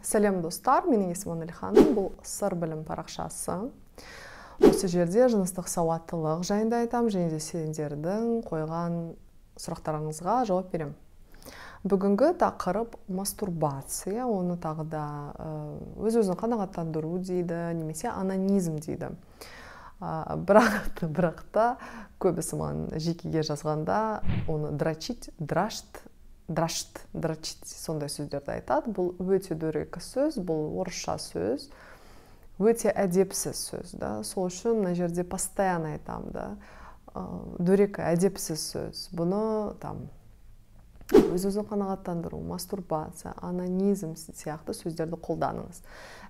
Сәлем, достар! Менің есімім Анель ханым, бұл Сыр білім парақшасы. Осы жерде жыныстық сауаттылық жайында айтамын және де сендердің қойған сұрақтарыңызға жауап беремін. Бүгінгі тақырып — мастурбация, оны тағы да өз өзін қанағаттандыру дейді немесе онанизм дейді. Бірақ та көбісі маған жекеге жазғанда оны дрочить, драшт, драшт, дрочить, сондай сөздерді айтады. Бұл өте дөрекі сөз, бұл орысша сөз, өте әдепсіз сөз да. Сол үшін мына жерде постоянно айтамын да, дөрекі, әдепсіз сөз. Бұны там өз өзін қанағаттандыру, мастурбация, онанизм сияқты сөздерді қолданыңыз.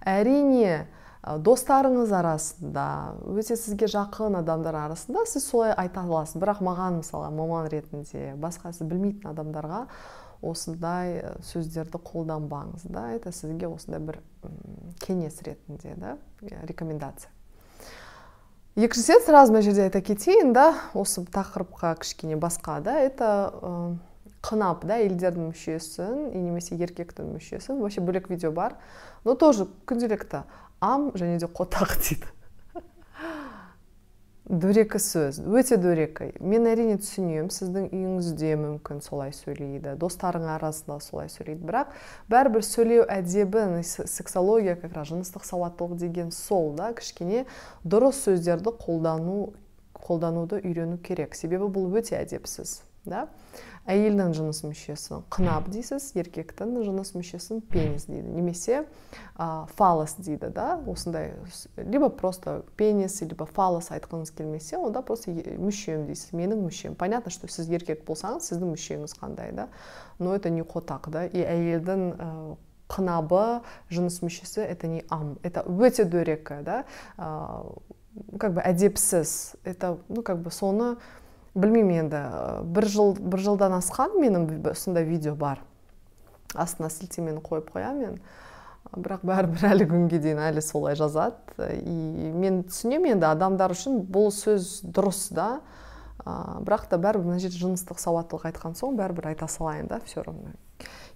Әрине, достарыңыз арасында, өте сізге жақын адамдар арасында сіз солай айта аласыз, бірақ маған, мысалы, маман ретінде, басқа сіз білмейтін адамдарға осындай сөздерді қолданбаңыз да. Это сізге осындай бір кеңес ретінде да, рекомендация. Екіншіден, сразу мына жерде айта кетейін да, осы тақырыпқа кішкене басқа да, это қынап да, әйелдердің мүшесін немесе еркектің мүшесін, вообще бөлек видео бар, но тоже күнделікті ам және де қотақ дейді. Дөрекі сөз, өте дөрекі. Мен, әрине, түсінемін, сіздің үйіңізде мүмкін солай сөйлейді, достарың арасында солай сөйлейді, бірақ бәрібір сөйлеу әдебі, сексология, как раз жыныстық сауаттылық деген сол да, кішкене дұрыс сөздерді қолдануды үйрену керек, себебі бұл өте әдепсіз да. Әйелдің жыныс мүшесін қынап дейсіз, еркектің жыныс мүшесін пенис дейді немесе фалос дейді да, осындай. Либо просто пенис, либо фалос айтқыңыз келмесе, онда просто мүшем дейсіз, менің мүшем. Понятно, что сіз еркек болсаңыз, сіздің мүшеңіз қандай да, но это не қотақ да. И әйелдің қынабы, жыныс мүшесі — это не ам, это өте дөрекі да, как бы әдепсіз это. Ну, как бы соны білмеймін енді, бір жылдан асқан менің сондай видео бар, астына сілтемені қойып қоямын мен, бірақ бәрібір әлі күнге дейін әлі солай жазады. И мен түсінемін енді, адамдар үшін бұл сөз дұрыс да, бірақ та бәрібір мына жерде жыныстық сауаттылық айтқан соң, бәрібір айта салайын да, все равно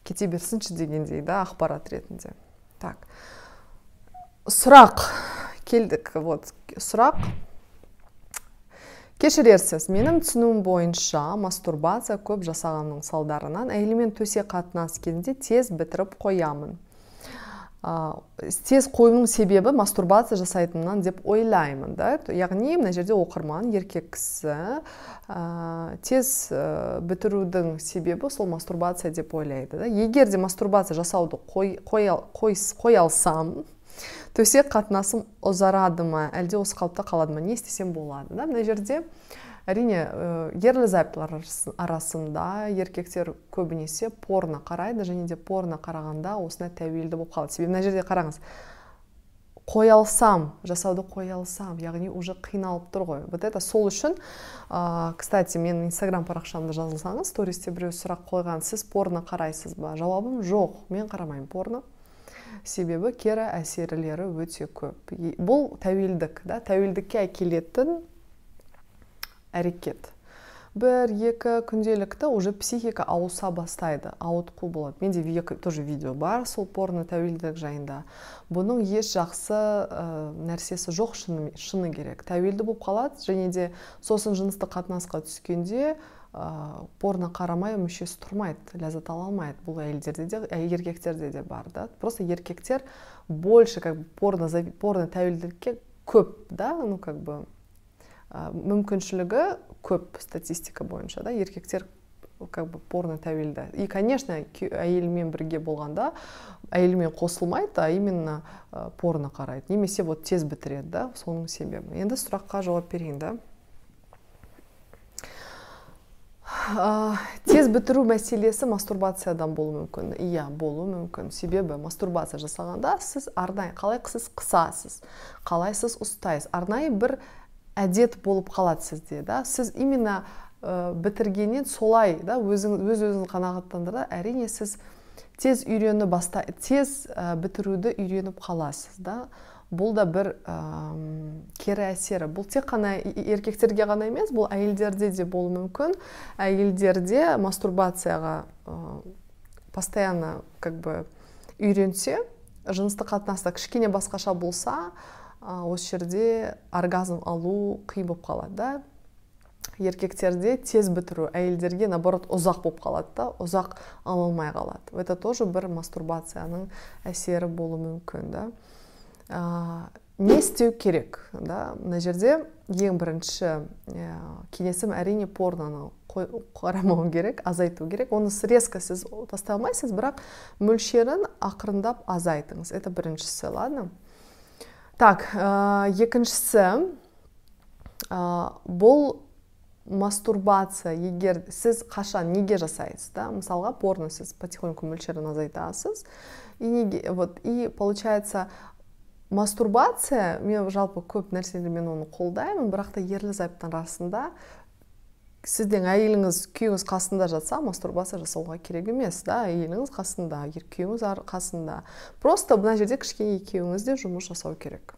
кете берсінші дегендей да, ақпарат ретінде. Так, сұрақ келдік, вот сұрақ: «Кешірерсіз, менің түсінуім бойынша, мастурбация көп жасағанның салдарынан әйелімен төсек қатынас кезінде тез бітіріп қоямын. Тез қоюымның себебі мастурбация жасайтынымнан деп ойлаймын» да. Яғни мына жерде оқырман, еркек кісі, тез бітірудің себебі сол мастурбация деп ойлайды да. «Егер де мастурбация жасауды қой алсам, төсек қатынасым ұзарады ма, әлде осы қалыпта қалады ма? Не істесем болады?» да. Мына жерде, әрине, ерлі зайыптылар арасында еркектер көбінесе порно қарайды және де порно қарағанда осындай тәуелді болып қалады. Себебі мына жерде қараңыз: «Қоя алсам, жасауды қоя алсам», яғни уже қиналып тұр ғой. Вот это сол үшін, кстати, менің Инстаграм парақшамда жазылсаңыз, стористе біреу сұрақ қойған: «Сіз порно қарайсыз ба?» Жауабым: жоқ, мен қарамаймын порно, себебі кері әсерлері өте көп. Бұл тәуелдік да, тәуелдікке әкелетін әрекет. Бір екі күнделікті уже психика ауыса бастайды, ауытқу болады. Менде тоже видео бар сол порно тәуелділік жайында. Бұның еш жақсы нәрсесі жоқ, шыны керек. Тәуелді болып қалады және де сосын жыныстық қатынасқа түскенде порно қарамай мүшесі тұрмайды, ләззат ала алмайды. Бұл әйелдерде де, еркектерде де бар да, просто еркектер больше как бы порно тәуелділікке көп да, ну, как бы мүмкіншілігі көп статистика бойынша да. Еркектер как бы порно тәуелді и, конечно, әйелімен бірге болғанда әйелімен қосылмайды, а именно порно қарайды немесе вот тез бітіреді да, соның себебі. Енді сұраққа жауап берейін да. Тез бітіру мәселесі мастурбациядан болуы мүмкін, иә, болуы мүмкін, себебі мастурбация жасағанда сіз арнайы қалай сіз қысасыз, қалай сіз ұстайсыз, арнайы бір әдет болып қалады сізде да. Сіз именно бітіргеннен солай да өз өзін қанағаттандырады. Әрине, сіз тез үйреніп баста, тез бітіруді үйреніп қаласыз да. Бұл да бір кері әсері. Бұл тек қана еркектерге ғана емес, бұл әйелдерде де болуы мүмкін. Әйелдерде мастурбацияға постоянно как бы үйренсе Жыныстық қатынаста кішкене басқаша болса, осы жерде оргазм алу қиын болып қалады да. Еркектерде тез бітіру, әйелдерге, наоборот, ұзақ болып қалады да, ұзақ ала алмай қалады. Это тоже бір мастурбацияның әсері болуы мүмкін да. Не істеу керек да? Мына жерде ең бірінші кеңесім, әрине, порноны қарамау керек, азайту керек. Оны резко сіз тастай алмайсыз, бірақ мөлшерін ақырындап азайтыңыз. Это біріншісі, ладно. Так, екіншісі, бұл мастурбация. Егер сіз қашан, неге жасайсыз да? Мысалға, порно сіз потихоньку мөлшерін азайтасыз, и неге, вот, и получается, мастурбация, мен жалпы көп нәрселерде мен оны қолдаймын, бірақ та ерлі зайыптың арасында сіздің әйеліңіз, күйеуіңіз қасында жатса, мастурбация жасауға керек емес да. Әйеліңіз қасында, күйеуіңіз қасында, просто мына жерде кішкене екеуіңіз де жұмыс жасау керек.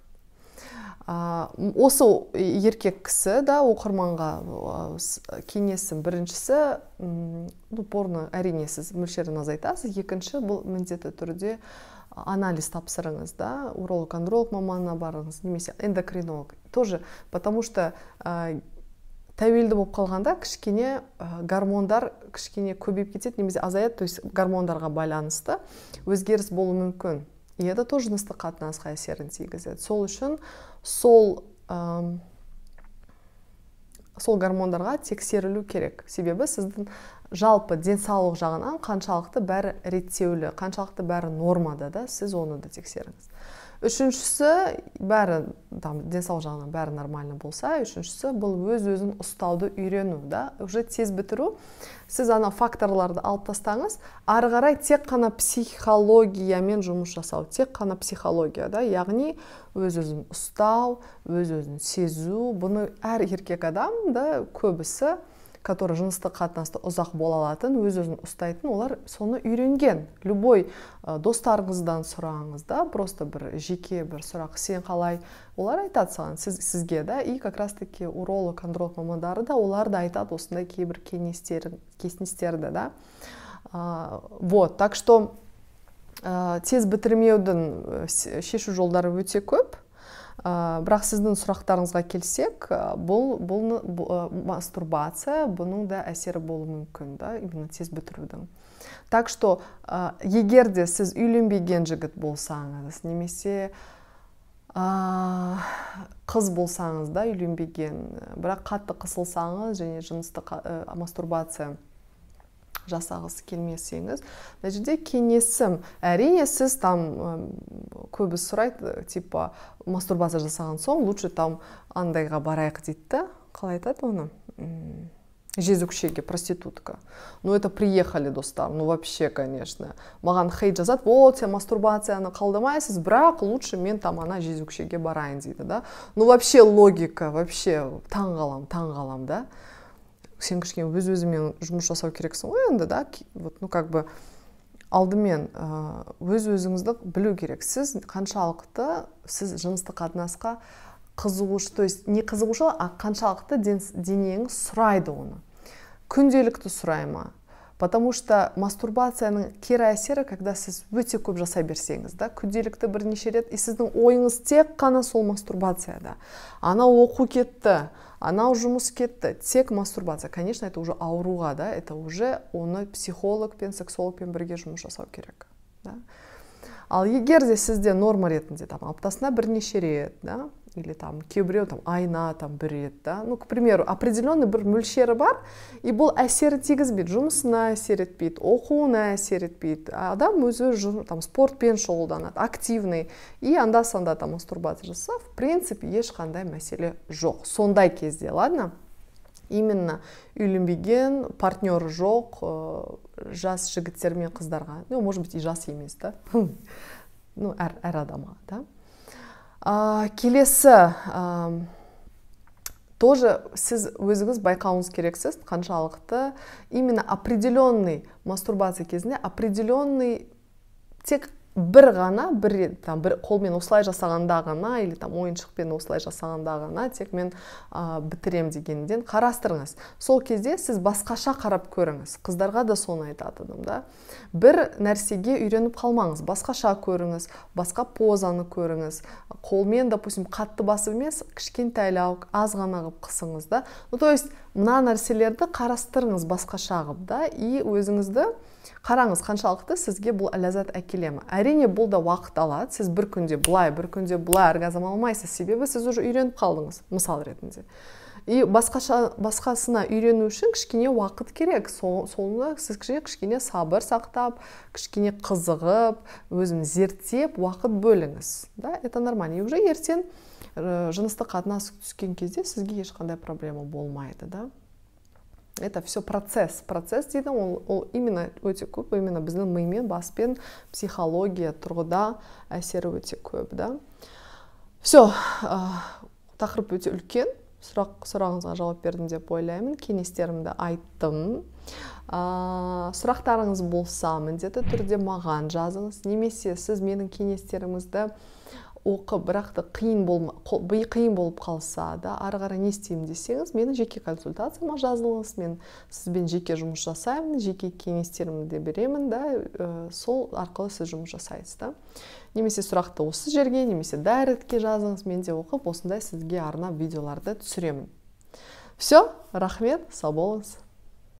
Осы еркек кісі да, оқырманға кеңесім: біріншісі, ну, порно, әрине, сіз мөлшерін азайтасыз. Екінші, бұл міндетті түрде анализ тапсырыңыз да, уролог, андролог маманына барыңыз немесе эндокринолог тоже, потому что тәуелді болып қалғанда кішкене гормондар кішкене көбейіп кетеді немесе азаяды, то есть гормондарға байланысты өзгеріс болуы мүмкін, и это тоже жыныстық қатынасқа әсерін тигізеді. Сол үшін сол гормондарға тексерілу керек, себебі сіздің жалпы денсаулық жағынан қаншалықты бәрі реттеулі, қаншалықты бәрі нормада да, сіз оны да тексеріңіз. Үшіншісі, бәрі там денсаулық жағынан бәрі нормально болса, үшіншісі, бұл өз өзін ұстауды үйрену да. Уже тез бітіру, сіз ана факторларды алып тастаңыз, ары қарай тек қана психологиямен жұмыс жасау, тек қана психология да, яғни өз өзін ұстау, өз өзін сезу. Бұны әр еркек адам да, көбісі, который жыныстық қатынаста ұзақ бола алатын, өз өзін ұстайтын, олар соны үйренген. Любой достарыңыздан сұраңыз да, просто бір жеке бір сұрақ: «Сен қалай?» Олар айтады саған, сізге да. И как раз таки уролог, андролог мамандары да, олар да айтады осындай кейбір кеңестерді да. Вот, так что тез бітірмеудің шешу жолдары өте көп. Бірақ сіздің сұрақтарыңызға келсек, бұл мастурбация, бұның да әсері болуы мүмкін да, именно тез бітірудің. Так что егер де сіз үйленбеген жігіт болсаңыз немесе қыз болсаңыз да, үйленбеген, бірақ қатты қысылсаңыз және жыныстық мастурбация жасағысы келмесеңіз, мына жерде кеңесім, әрине, сіз там, көбісі сұрайды, типа, мастурбация жасаған соң лучше там андайға барайық дейді да, қалай айтады оны, жезөкшеге, проститутка. Ну, это приехали, достар. Ну вообще, конечно, маған хейт жазады: «Вот, сен мастурбацияны қалдырмайсыз, бірақ лучше мен там ана жезөкшеге барайын», — дейді да. Ну вообще логика, вообще таң қаламын, таң қаламын да. Сен кішкене өз өзіңмен жұмыс жасау керексің ғой енді да. Вот, ну, как бы алдымен өз өзіңізді білу керек, сіз қаншалықты, сіз жыныстық қатынасқа қызығушы, то есть не қызығушылық, а қаншалықты денеңіз сұрайды оны, күнделікті сұрай ма? Потому что мастурбацияның кері әсері, когда сіз өте көп жасай берсеңіз да, күнделікті бірнеше рет, и сіздің ойыңыз тек қана сол мастурбацияда, анау оқу кетті, анау жұмыс кетті, тек мастурбация, конечно, это уже ауруға да, это уже оны психологпен, сексологпен бірге жұмыс жасау керек да. Ал егер де сізде норма ретінде там аптасына бірнеше рет да, или там кейбіреу там айына там бір рет да, ну, к примеру, определенный бір мөлшері бар, и бұл әсері тигізбейді, жұмысына әсер етпейді, оқуына әсер етпейді, адам өзі там спортпен шұғылданады, активный, и анда санда там мастурбация жасаса, в принципе, ешқандай мәселе жоқ сондай кезде, ладно. Именно үйленбеген, партнері жоқ жас жігіттер мен қыздарға, ну, может быть, и жас емес да, ну, әр адамға да. Келесі, тоже сіз өзіңіз байқауыңыз керексіз, қаншалықты именно определенный мастурбация кезінде определенный тек Бір ғана бір там бір қолмен осылай жасағанда ғана или там ойыншықпен осылай жасағанда ғана тек мен бітірем дегенден қарастырыңыз. Сол кезде сіз басқаша қарап көріңіз. Қыздарға да соны айтатыным да: бір нәрсеге үйреніп қалмаңыз, басқаша көріңіз, басқа позаны көріңіз. Қолмен, допустим, қатты басып емес, кішкентайлау, аз ғана қылып қысыңыз да. Ну, то есть мына нәрселерді қарастырыңыз басқаша қылып да, и өзіңізді қараңыз, қаншалықты сізге бұл ләззат әкеле ме. Әрине, бұл да уақыт алады. Сіз бір күнде былай, бір күнде былай оргазм алмайсыз, себебі сіз уже үйреніп қалдыңыз, мысал ретінде. И басқаша, басқасына үйрену үшін кішкене уақыт керек. Соны сіз кішкене, кішкене сабыр сақтап, кішкене қызығып, өзін зерттеп, уақыт бөліңіз да, это нормально. И уже ертең жыныстық қатынас түскен кезде сізге ешқандай проблема болмайды да. Это все процесс, процесс дейді. Ол именно өте көп, именно біздің мимен, баспен, психология тұрғыда әсері өте көп да. Все, тақырып өте үлкен. Сұрағыңызға жауап бердім деп ойлаймын, кеңестерімді айттым. Сұрақтарыңыз болса, міндетті түрде маған жазыңыз немесе сіз менің кеңестерімізді оқып, бірақ та қиын болып қалса да, ары қарай не істеймін десеңіз, менің жеке консультацияма жазылыңыз. Мен сізбен жеке жұмыс жасаймын, жеке кеңестерімді де беремін да, сол арқылы сіз жұмыс жасайсыз да. Немесе сұрақты осы жерге немесе директке жазыңыз, мен де оқып, осындай сізге арнап видеоларды түсіремін. Все, рахмет, сау болыңыз.